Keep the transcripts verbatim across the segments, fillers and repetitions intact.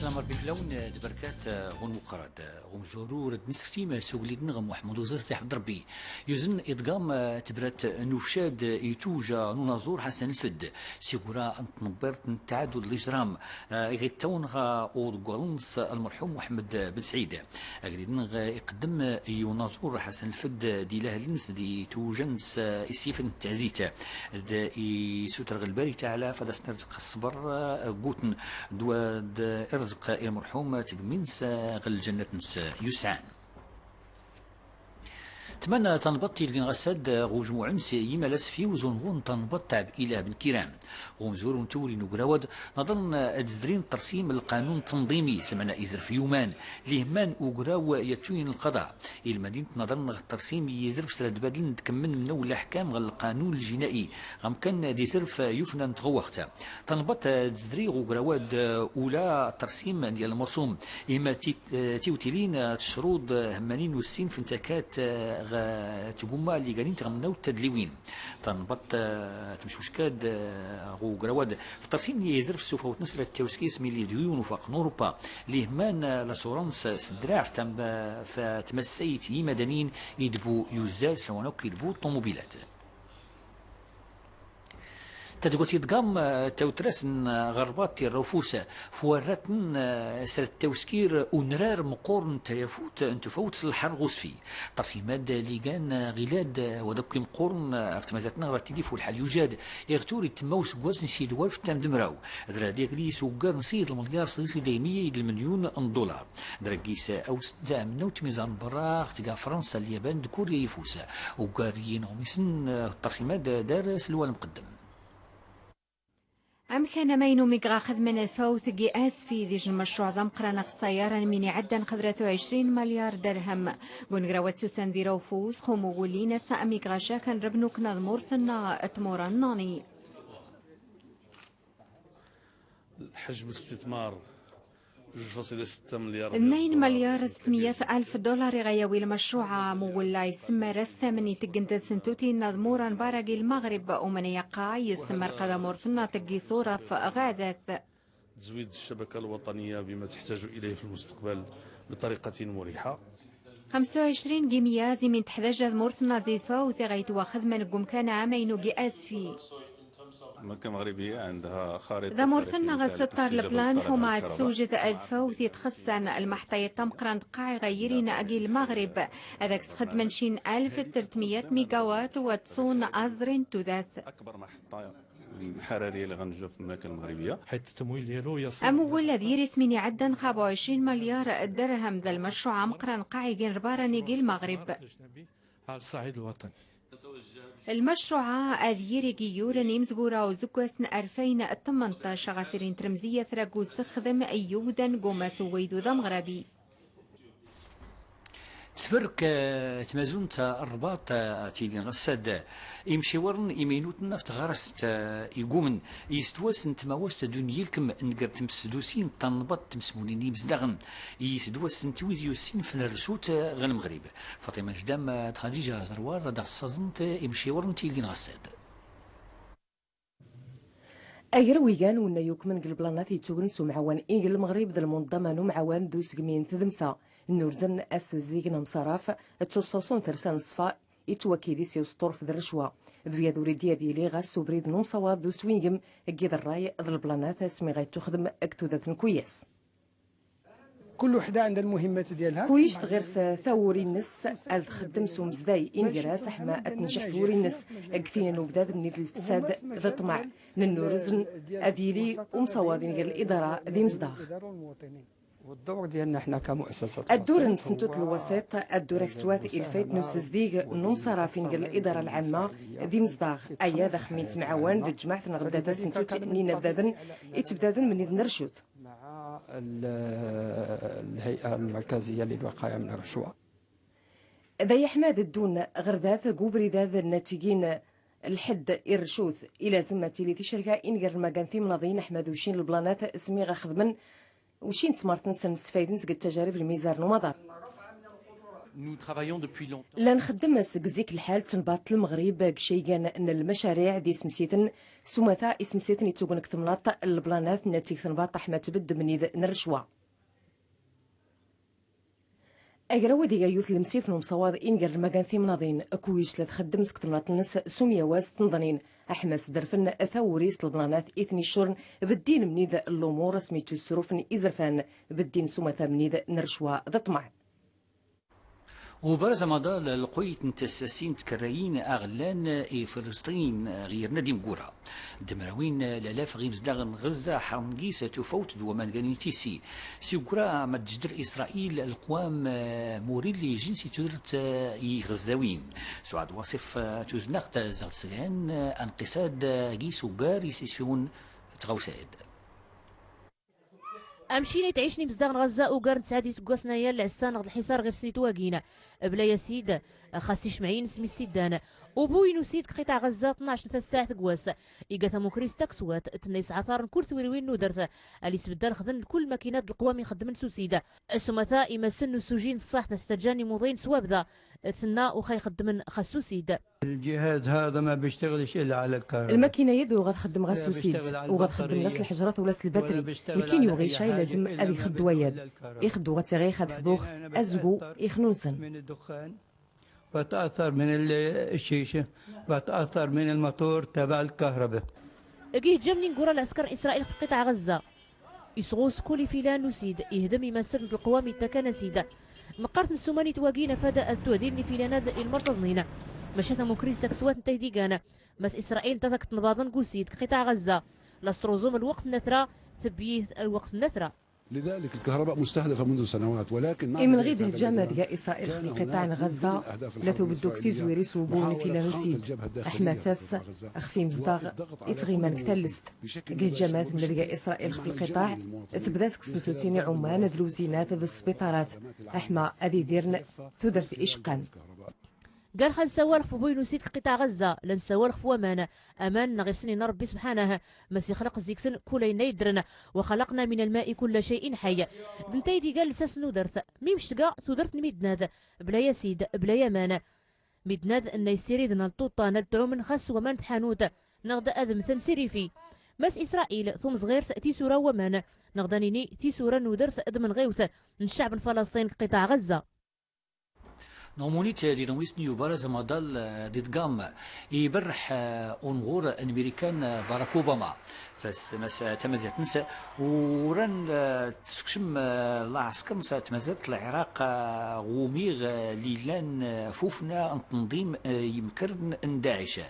Lamar biblawn d berkat ɣun muqrad ɣun zuru rad nsektim s ugellid-nneɣ Muḥemmed Uẓir Tiḥ Ḍerbi. Yuzen iḍgam tebrat n ufcad i tuja n unaẓur Ḥasan Lfed, sigura n tnebbert n ttɛadud n liẓram, iɣittawen ɣa uḍeggal-nnes lmerḥum Muḥemmed Ben Sɛid. Agellid-nneɣ iqeddem i unaẓur Ḥasan Lfed di lahel-nnes di tuja-nnes, i s-yifen n teɛzit. D isuter ɣ Lbari Taɛala fad as-nerzeq ṣṣber, gguten d wad irzeq i lmerḥum tgemmi-nnes ɣ lǧennat-nnes yusɛan. Tman tanbaḍt ilgin ɣas ad ɣ ujmuɛ-nnes yimal asfiw z unɣu n tanbaḍt Taɛb Ilah Ben Kiran. Ɣ umzur n tewri n ugrawad, naḍren ad zedrin ṭṭersim lqanun tanḍimi, s lmeɛna izerf yuman, lihman ugraw yattuyin lqaḍa. I lmadint naḍren ɣ ṭṭersim yizerf s radbadel n tkemmen mnaw laḥkam ɣ lqanun ljina'i, ɣ amkan d izerf yufna n tɣewwaɣt. Tanbaḍt ad zedri ɣ ugrawad ula ṭṭersim n yal lmuṣum, ihma ti-, tiwtilin tecruḍ hemmanin ussin f ntakat ɣ tgumma liganint ɣ mnaw tadliwin. Tanbaḍt, eh, tmcucka-d, eh, ɣ ugrawad f ṭṭersim n yizerf s ufawt-nnes ra ttawskis milli d yiwen ufaq n Urupa, lihman, eh, l'assurance s ddreɛ f tam-, f tmassayt n yimadanin idbu yuzzal s lawan akk idbu ṭumubilat. Tadgwat iḍgam, eh, tawtras n, eh, ɣerbaṭ irra ufus, f warratn, eh, s ra ttawskir unrar meqqur n tayafut n tufawt s lḥer ɣ usfi. Ṭṭersim-ad ligan ɣilad wad akk imqquren ɣef tmazat-nneɣ ra tili f ulḥal yujad, iɣ tur ittemma useggas n sid walef tam d mraw, d rad iɣli s uggar n sid lmelyar sḍis idaymi d lmelyun n ddullar. Dragis awsd amnaw tmizar n berra ɣ tga Fransa, Lyaban d Kurya Yeffus. Uggar n yineɣmisen ṭṭersim-ad dar s lwal mqeddem. Amkan amaynu mi ɣa xedmen tfawt g asfi d ijn lmecruɛ d ameqqran ɣ ṣṣayara n min iɛeddan xedrat u ɛecrin malyar derhem. G unegraw ad tusan di ra ufus, xum ugulin ass mi ɣa cakan rebnuk n tmurt-nneɣ tmura nnaḍni. الحجم الاستثمار جوج فاصلة ستة مليار ديال الدولار. Tnayen malyar ستمية ألف دولار i ɣa yawi lmecruɛ amwella, isemmar astam n iteggen d tsentutin n tmura n barra g Lmeɣreb, u mani yaqa isemmar qa tamurt-nneɣ teggi ṣṣura f ɣadat. تزويد الشبكة الوطنية بما تحتاج إليه في المستقبل بطريقة مريحة. Xemsa u ɛecrin g imyaz i min teḥdaja tmurt-nneɣ zi tfawt i ɣa itwaxedmen g umkan amaynu g asfi. المملكة المغربية عندها خارطة تاريخية لتعليق الشجر الطلبي. Tamurt-nneɣ ad tsattar leplan ḥuma ad tsewjed tfawt itxessan, lmeḥṭa iṭṭa meqqran d qqaɛ i ɣa yirin g Lmeɣreb. Ad ak-sxedmen cin alf tretmiyat migawat u ad tṣun aẓri n tudert. أكبر محطة حرارية اللي غنجوب في المملكة المغربية. Amwell ad yiri s min iɛeddan xab u ɛecrin malyar derhem, d lmecruɛ ameqqran qqaɛ i gin lbarani g Lmeɣreb. على الصعيد الوطني. Lmecruɛ ad yiri g iyyuren imezgura n useggas n alfayn u tmenṭac, ɣas irin tremziyat rag usexdem i yiwdan g umas n waydu d ameɣrabi. Tferk, eh, tmazunt, eh, Rrbaṭ, eh, tili ɣas ad imciwren imaynuten ɣef tɣarast, eh, igumen, yis twas n tmawast d unyilkem n ger tmesdusin tanḍbaṭ tmesmunin imezdaɣen, yis twas n twizi ussin f nersut, eh, ɣ Lmeɣrib. Faṭima Jdam d Xadiǧa Zerwar ad aɣ-ssaẓent imciwren tilgin ɣassad. Agraw igan unna yukmen g lblanat yettugnen s umɛawan ig Lmeɣrib d lmunḍama n umɛawan d usegmi n tdemsa n urzen asezdig n amṣaraf d tuṣṣuṣu n tersa n ṣṣfa ittwakid-is i usṭurf d rrecwa d uyad ur iddi ad yili ɣas ubrid n umṣawaḍ d uswingem g iḍ rray d lblanat asmi ɣa ittuxdem g tudert n kuyas. كل وحدة عندها المهمات ديالها. Kullec tɣir s tawuri-nnes, ad txeddem s umezday inger-as, ḥma ad tenjeḥ twuri-nnes deg tini n ubdad mnid lefsad d ṭṭmeɛ n nnurzen, ad yili umsawaḍ inger lidara d imezdaɣ. والدور ديالنا حنا كمؤسسة. Addur n tsentut n lwasiṭ, addur akswat i lfayt n usezdig n umṣaraf inger lidara lɛamma d imezdaɣ, aya d axemmim n temɛawan d tejmaɛt n ɣedda tasentut n yinabdaden itebdaden mnid n rrcud. مع ال-، الهيئة المركزية للوقاية من الرشوة. D ay aḥmad ddun ɣer dat g ubrid-ad n tigin lḥedd i rrcud, ilazem ad tili ticerka inger lmagan timnaḍin aḥmad ucin lblanat asmi ɣa xedmen, ucin tmart-nsen sfayden seg ttajarib lmizar n umaḍal. Nous travaillons depuis longtemps. La nxeddem seg zik lḥal d tenbaḍt n Lmeɣrib g caygan n lmacariɛ d isemsiten s umata isemsiten ittugen g temnaḍt n leblanat n tig tenbaḍt aḥma tbedd mnid n rrecwa. Agraw ad iga yut lemsiwt n umsawaḍ inger lmagan timnaḍin, kullec la txeddem seg temnaḍt-nnes s umyawas tneḍnin, aḥma sderfen tawuri s lbnanat i ten-iccuren beddin mnid n lumuṛ asmi ttusrufen izerfan, beddin s umata mnid n rrecwa d ṭṭmeɛ. Ubarez amaḍal, lquyt n tessasin tkerrayin aɣellan i Filisṭin ɣ yirnad imgura. Demrawin lalaf ɣ imezdaɣ n Ɣezza ḥermgis tufawt d waman ganin tisi. Sigura ma tjder Isṛayil lqwam, eh, muril ijin si tudert, eh, i Ɣezzawin. Suɛad Waṣif, eh, tuzen-aɣ-d zɣ tsgan, eh, anqisad, eh, gis ugar isisfiwen tɣawsa-d. Amcin i tɛicn imezdaɣ n Ɣezza ugar n tesɛa d iseggasen aya n lɛessa neɣ d lḥiṣar ɣef snit wagin. Bla yasid, xas icmɛin s mi siddan. Ubuy n usid deg qiṭeɛ Ɣezza tnac n tasaɛt deg wass. Iga tamukrist takswat, tenna yesɛa ṭarn kul twirwin n udert. Ali sbedda lexden lkul lmakina d lqwam ixeddmen s usid. S umata, imassen n usuji n ṣṣaḥt s-ttaǧǧan imuḍin s wabda. Tenna uxa ixeddmen xas s usid. الجهاز هذا ما بيشتغلش إلا على الكهرباء. Lmakina-ya d uɣa txeddem ɣas s usid, uɣa txeddem la s lḥejrat wala s lbatri. Nekkin yuɣ ica ilazem ad ixeddu wayad. Ixeddu ɣa tiɣix ad xdux azgu ixnunsen. من الدخان، بتأثر من ال-، الشيشة، بتأثر من الموتور تبع الكهرباء. Agi hejjam n ingura lɛesker n Isṛayil ɣef qiṭeɛ Ɣezza. Isɣus kul ifilan n usid, ihdem imassen d lqwam ittakan asid. Meqqart n ssuma n itwagin afad ad tuɛdil n ifilan-ad i lmerṭeḍnin. Maca tamukrist takswat n taydigan, mas Isṛayil nta tak tnbaḍn g usid g qiṭeɛ Ɣezza. La s-truẓum lweqt n atra, tbyit lweqt n atra. لذلك الكهرباء مستهدفة منذ سنوات، ولكن مع Imenɣi d hejjam ad tga Isṛayil ɣef lqiṭeɛ n Ɣezza, la tubeddu g tizwiri s wubu n ifilan n usid. Aḥma tas ɣef imezdaɣ ittɣiman g tallest. G hejjamat n la tga Isṛayil ɣef lqiṭeɛ, tebda teg sntutin iɛumman d lwzinat d sbiṭarat, aḥma ad idirn tudert iceqqan. Gar xa nsawal xef ubuy n usid g qiṭeɛ Ɣezza, la nsawal xef waman. Aman neɣ ifsen inna Ṛebbi subḥanah, mas ixleq zik-sen kul ayen iddren. وخلقنا من الماء كل شيء حي. D nta i d-igan lsas n udert. Mi mctga tudert n midnad, bla yasid, bla yaman. Midnad nna yessiriden ar lṭuṭṭa nna ad ttɛumen xas s waman n tḥanut, neɣ d ad mmten s irifi. Mas Isṛayil tumẓ ɣir-s tisura n waman, neɣ d ad nini tisura n udert d tmenɣiwt n ccɛeb n Falasṭin g qiṭeɛ Ɣezza. Numunit di lewis n Ubarez amaḍal, eh, di tgam, iberreḥ, eh, unɣur n Mirikan, eh, Barack Obama. Fas mas tamazirt-nnes, uran, eh, tsekcem, eh, lɛesker-nnes tmazirt Lɛiraq, eh, ɣ umiɣ, eh, lilan, eh, f ufna n tenḍim, eh, yemkren n Daɛic.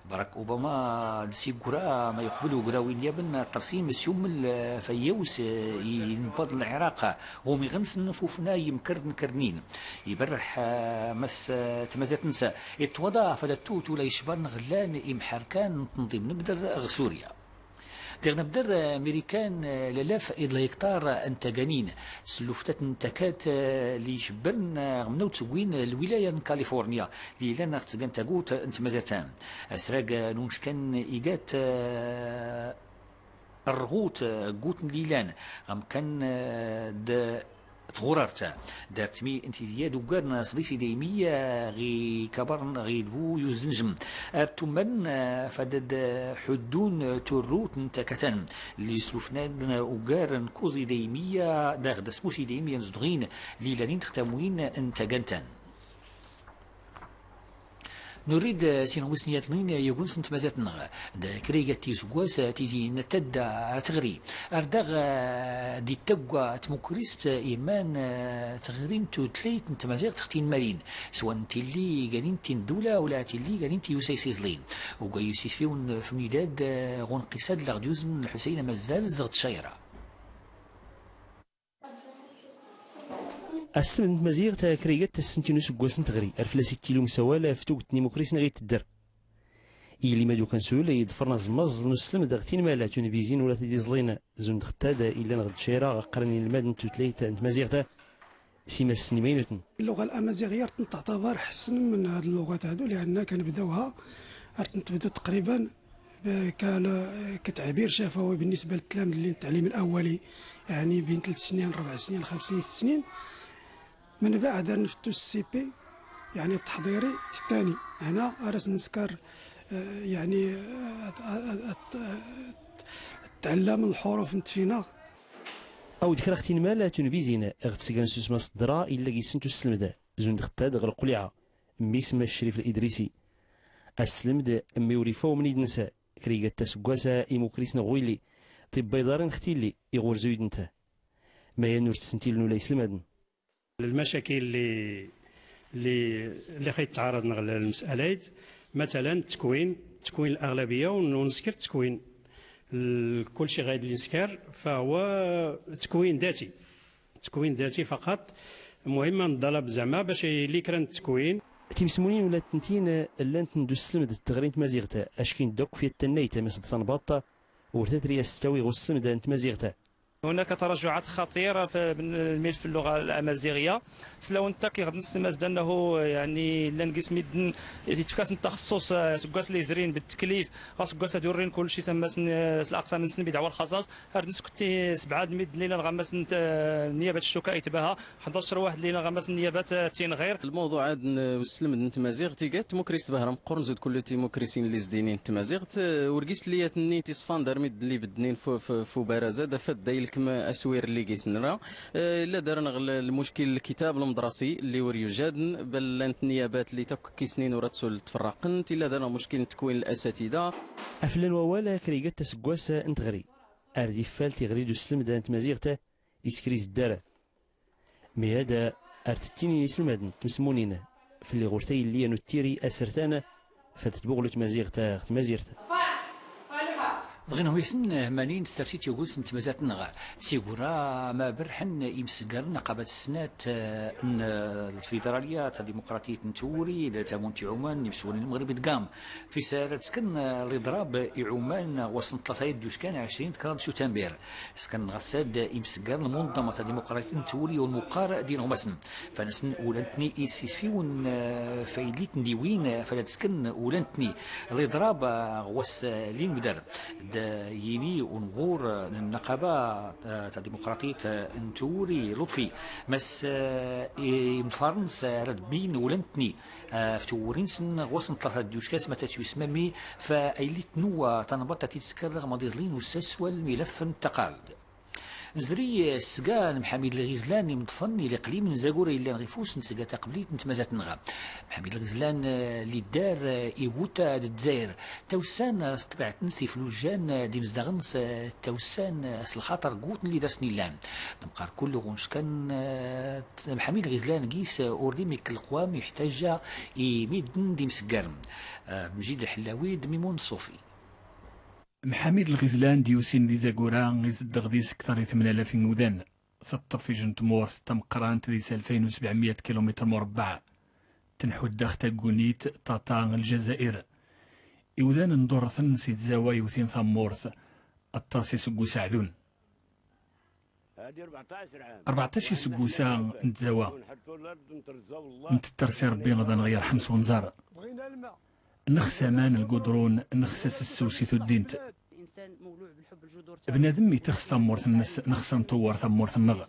Barack Obama d sigura ma yuqbel ugraw inyaben tersim s yummel, eh, fayyaws, eh, i nbaḍ n Lɛiraq, ɣ umiɣ-nsen f ufna yemkern kernin. Iberreḥ, eh, mas, eh, tmazirt-nnes, ittwaḍa fad attut ula yecban ɣellan imḥerkan n tenḍim n bder ɣ Surya. Diɣ nabder, eh, Mirikan, eh, lalaf id la iktar n taganin, s luftat n takat, eh, li cebbren, eh, ɣ mnaw tsewwin, eh, lwilaya n Kalifornya, li ilan ɣ tgan tagut n tmazatan. Asrag, eh, n unckan igat, eh, rrɣut, eh, ggut n lilan, ɣ amkan, eh, d tɣurart. Dar tmi n tizi-ad uggar n sḍis idaymi, eh, ɣi kabar ɣi dbu yuzzenjem. Ar tumman, eh, fad ad ḥuddun, eh, turrut n takatan. Li slufnan, eh, uggar n kuẓ idaymi, eh, daɣ d asmus idaymi n zedɣin, li lanin txtamwin n tagantan. Nurid, eh, sin wisniyatnin, eh, yuguns n tmazat-nneɣ. D krigat iseggas, eh, tizi n tadda, eh, teɣri. Ar daɣ, eh, di tagga tmukrist, eh, iman, eh, teɣri n tutlayt n tmaziɣt ɣ tinmarin. Swan tilli ganin tin ddula, ula tilli ganin tiyusa isiẓlin. Ugay usisfiw n fnidad, eh, ɣ unqisad laɣ d-yuzen Lḥusayn Amazzal zɣ tcayra. Astem n tmaziɣt, krigat tasent n useggas n teɣri, ar fell-as ittili umsawal ɣef tuget n imukrisen ɣi tedder. Yelli Madou Kansoul, yeḍfren aẓemmeẓ n usselmed ɣ tinmala tunbizin ula tid iẓlin, zund xettad illan ɣ tcayra ɣ qqaren inelmad n tutlayt n tmaziɣt s imassen imaynuten. اللغة الأمازيغية رتن تعتبر حسن من هاد اللغات هادو، لأن كنبداوها، رتن تبدو تقريبا ب-، كال-، كتعبير شفوي بالنسبة للتلامذ اللي التعليم الأولي، يعني بين ثلاث سنين، أربع سنين، خمس سنين، ست سنين. من بعد نفتو السي بي، يعني التحضيري الثاني. هنا راس نسكر، آه، يعني، آه، آه، آه، آه، تعلم الحروف نتفينا. Awd kra ɣ tinmal tunbizin ɣ tsga n susma s tḍra illa gis-sent uslmd zund xtad ɣ lqliɛa, mmi-s Mass Crif Lidrisi. Aslmd mmi ur ifaw mnid nsa, krigat tasggas imukris n ɣwilli, tibba iḍarren ɣ tilli iɣurz uydent. Mayan ur tsentiln ula islmadn. Lmacakil li li li ɣa yettɛaraḍn ɣ lmes'ala-id, matalan, ttekwin, ttekwin, laɣlabiya ur neskir ttekwin. Kulci ɣa yedli neskar, fahuwa ttekwin dati. Ttekwin dati faqat. Lmuhim, ad nḍalab zeɛma bac yili kra n ttekwin. Timesmunin ula d tntin llant-nd uslmd d teɣri n tmaziɣt, ackin d akk f yat tannayt, ma s d tanbaḍt, ur tatri as-tettawi ɣ uslmd n tmaziɣt. هناك تراجعات خطيرة في الملف اللغة الأمازيغية. سلاون تاك يغد نسمى أنه، يعني، لان قيس ميدن يتفكاس التخصص، آه، سكواس لي زرين بالتكليف، غا سكواس دورين كل شيء سمى سن، آه، الأقسام نسن بدعوى الخصاص. هاد نسكتي سبعة ميدن لينا غمس نت-، آه، نيابة الشوكة يتباها. حداش واحد لينا غمس نيابة، آه، تين غير. الموضوع عاد ن-، وسلم نت مازيغ تيقات مكريس بهرم قرن زود كل تي مكريسين اللي زدينين تمازيغت، آه، ورقيس اللي يتني تصفان دار ميد اللي بدنين فو، فو، فو بارزة، دا فد دايلكم أسوير اللي قيس نرا. آه، إلا دارنا غل-، المشكل الكتاب المدرسي اللي وريو جادن، بل لانت نيابات اللي تك كيسنين ورتسول تفرقن، إلا دارنا مشكل تكوين الأساتذة. Aflan wawal krigat tasggas n tɣri. Ar d iffal tiɣri d uslemd n tmaziɣt iskri zeddar. Mi ad ar tettinin iselmaden tmesmunin fell-i ɣur tayelli n uttiri asertan fad tbuɣlut tmaziɣt ɣ tmazirt. Dɣi nhwi-sen hmanin s tersit yugus n tmazart-nneɣ. Sigura ma berrḥen imseggaren aqabat snat, eh, n, eh, lfidralya tadimukratiyt n twuri d tamunt iɛuman n imsewwren n Lmeɣrib d gam. Fi sara tesken, eh, liḍrab iɛuman ɣ wass n tlata yedduckan ɛecrin d kraḍ s utanbir. Sken ɣas ad imseggar n lmunḍama tadimukratiyt n twuri u lmuqqar d ineɣmasen. Fan-asen ulantni isisfiwen, eh, faylit n diwin, eh, fala tesken ulantni liḍrab, eh, ɣ wass, eh, n limdar. D yini unɣur, eh, n nnaqaba, eh, tadimukratiyt, eh, n twuri Lutfi. Mas, eh, i-, imḍfaren s ara d-bin ulantni. F twuri-nsen ɣ wass n tlata d-yuckas ma tt-yusmami f aylit n uwa tanbaḍt ad t-id-tkerreɣ ma d-iḍlin ussas wal milaf n taqaɛud. Nezri sga n Mḥamid Lɣizlan imḍfen i liqlim n Zagur yellan ɣif ufus n tsga taqblit n tmazat-nneɣ. Mḥamid Lɣizlan, eh, li ddar, eh, iwut, eh, d Dzayer. Tawsa n, eh, s ṭṭbiɛt-nnes iflujan, eh, d imezdaɣ-nnes, eh, tawsa n, eh, s lxaṭer n wwten liders-nni llan. Nemqar kull ɣunc kan, eh, Mḥamid Lɣizlan gis, eh, ur d imik leqwam iḥtaǧa i midden d imseggaren. Eh, Mjid Lḥellawi d Mimun Ṣufi. Mḥamid Lɣizlan d yusin di Zagura, izeddeɣ di sekter i tmnalaf n iwdan. Teṭṭef ijn n tmurt tameqqrant di s alfayn u sebɛemya kilumitr murabbeɛ. Tenḥuddax taggunit Tata n Ljazair. Iwdan n durrten si tzawa iwtin tammurt, aṭas iseggusa ɛdun. Rbeɛṭac iseggusa n tzawa. Ntetter si Rebbi ad aneɣ yerḥem s unẓar. Nexs aman, lgudrun, nexs asessew si tuddint. Bnadem itexs tammurt-nnes, nexs ad nṭewwer tammurt-nneɣ.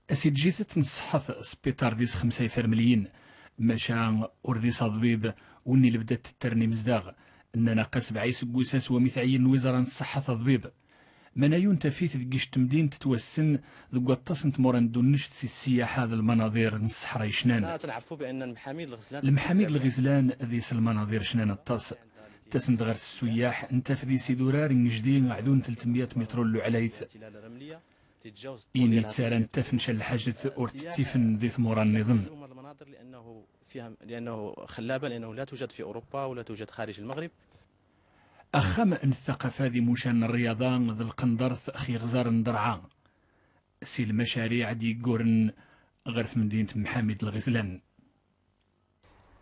As-iǧǧit ad t-nṣeḥḥet, sbiṭar dis xemsa ifermliyen, maca ur dis aḍbib win ilbda ttren imezdaɣ. Nnan aqqa sebɛa iseggusa s wami tɛeyyen lwiẓra n ṣṣeḥḥa taḍbib. Mana yun tafit deg ict temdint twassen deg waṭas n tmura n ddunect si ssiyaḥa d lmanaḍir n ṣṣeḥra icnan. Lemḥamid Lɣizlan dis lmanaḍir cnan aṭas. Ttasend ɣer-s ssuyyaḥ, ntaf dis idurar n ijdi ɛdun telt mya mitru n luɛlayt. Ini ttarant tafenca n lḥajet ur tettifen di tmura nniḍen. لأنه خلابة، لأنه لا توجد في أوروبا ولا توجد خارج المغرب. Axxam n ttaqafa d imucan n rryaḍa d lqendert x iɣzar n Derɛa. Si lmacariɛ d-yegguren ɣer temdint n Mḥamid Lɣizlan.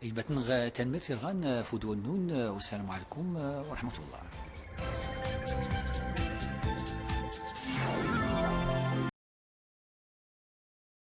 Aybatneɣ, tanemmirt irɣan f udwan-nnun, wassalamu ɛalaykum wa raḥmatullah.